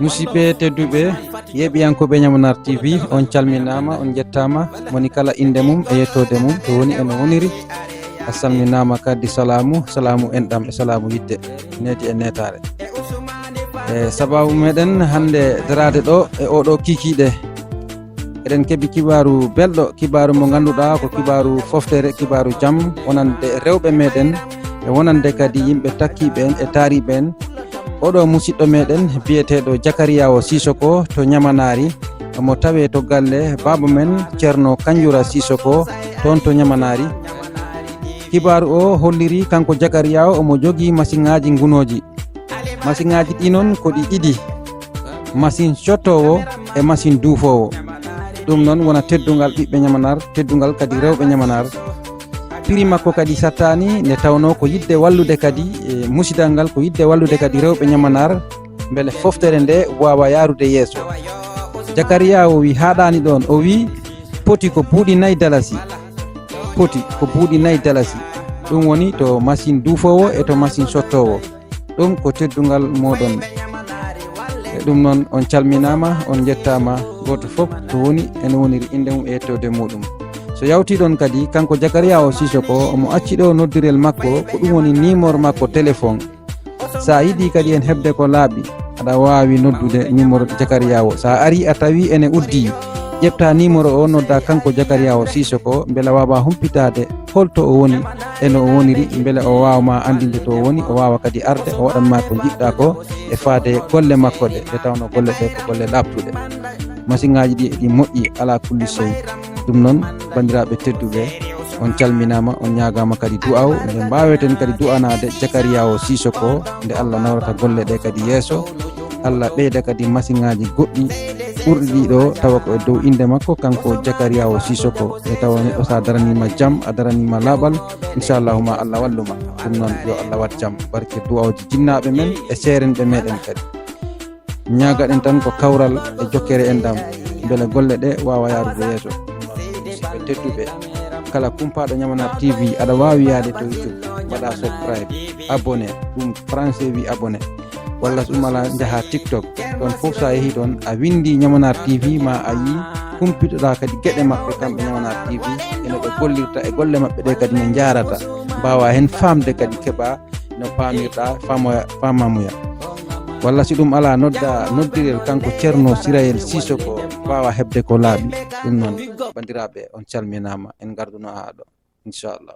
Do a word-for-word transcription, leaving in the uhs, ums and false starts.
Musidɓe tedduɓe, yeeɓiyankooɓe Ñamanar T V, on calminaama, on njettaama, moni kala innde mum e yettoode mum, to woni e no woniri. A salminaama kadi salaamu, salaamu enɗam e salaamu yiɗde, needi e neetaare. E sabaabu meɗen hannde daraade ɗo e oɗo kiikiiɗe. Eɗen keɓi kibaaru belɗo, kibaaru mo ngannduɗaa ko kibaaru foftere, kibaaru jam, wonande rewɓe meɗen, e wonande kadi yimɓe takkiiɓe en e taariiɓe en. Oɗo musiɗɗo meɗen biyeteeɗo Jakariya o Sisoko to Ñamanaari, omo tawee to galle baaba men Ceerno Kanjura Sisoko toon to Ñamanaari. Kibaaru o holliri kanko Jakariya o omo jogii masiŋaaji ngunooji. Masiŋaaji ɗi noon ko ɗi ɗiɗi, masiŋ cottoowo e masiŋ duufoowo. Ɗum noon wona teddungal ɓiɓɓe Ñamanar, teddungal kadi rewɓe Ñamanar. Piri makko kadi sattaani, nde tawnoo ko yiɗde wallude kadi e musidal ngal, ko yiɗde wallude kadi rewɓe Ñamanar, mbele foftere nde waawa yaarude yeeso. Jakariya o wi haaɗaani ɗoon, o wi poti ko buuɗi nayi dalasi. Poti ko buuɗi nayi dalasi. Ɗum woni to masiŋ duufoowo e to masiŋ sottoowo. Ɗum ko teddungal mooɗon. E ɗum noon, on calminaama, on njettaama, gooto fof to woni, ene woniri innde mum e yettoode muuɗum. So yawtii ɗoon kadi, kanko Jakariya o Sisoko, omo acci ɗo noddirel makko, ko ɗum woni numéro makko téléphone. So a yiɗii kadi en heɓde ko laaɓi, aɗa waawi noddude numéro Jakariya o. So a arii, a tawii ene uddii, ƴeɓtaa numéro o, noddaa kanko Jakariya o Sisoko, mbela waawa humpitaade holto o woni e no o woniri, mbele o waawa ma anndinde to o woni, o waawa kadi arde, o waɗan ma ko njiɗɗaa ko e faade golle makko ɗe, nde tawnoo golle ɗe ko golle laaɓtuɗe. Masiŋaaji ɗi eɗi moƴƴi alaa kulli sey. Ɗum noon, banndiraaɓe tedduɓe, on calminaama, on ñaagaama kadi du'aaw, nde mbaaweten kadi du'anaade Jakariya o Sisoko, nde Allah nawrata golle ɗe kadi yeeso. Allah ɓeyda kadi masiŋaaji goɗɗi ɓurɗi ɗi ɗo, tawa ko e dow innde makko, kanko Jakariya o Sisoko. Nde tawa neɗɗo, so a daraniima jam, a daraniima laaɓal, inchallahu ma Allah wallu ma. Ɗum noon, yo Allah waɗ jam, barke du'aawji jinnaaɓe men e seerenɓe meɗen kadi. Ñaagaɗen tan ko kawral e jokkere enɗam, mbele golle ɗe waawa yaarude yeeso. Musidɓe tedduɓe, kala kumpaaɗo Ñamanar T V, aɗa waawi yaade to YouTube, mbaɗa subscribe, abonné, ɗum français wi abonné. Walla so ɗum alaa, njaha TikTok. Ɗoon fof, so a yehii ɗoon, a winndi Ñamanar T V, ma a yii, kumpitoɗaa kadi geɗe maɓɓe, kamɓe Ñamanar T V, e no ɓe gollirta e golle maɓɓe ɗe kadi no njaarata. Mbaawa heen faamde kadi, keɓa no paamirɗaa, faamoya, faamamuya. Walla si ɗum alaa, nodda noddirel kanko Ceerno Sirayel Sisoko, mbaawa heɓde ko laaɓi. Ɗum noon, banndiraaɓe, on calminaama, en ngarduno haa ɗo, inchallah.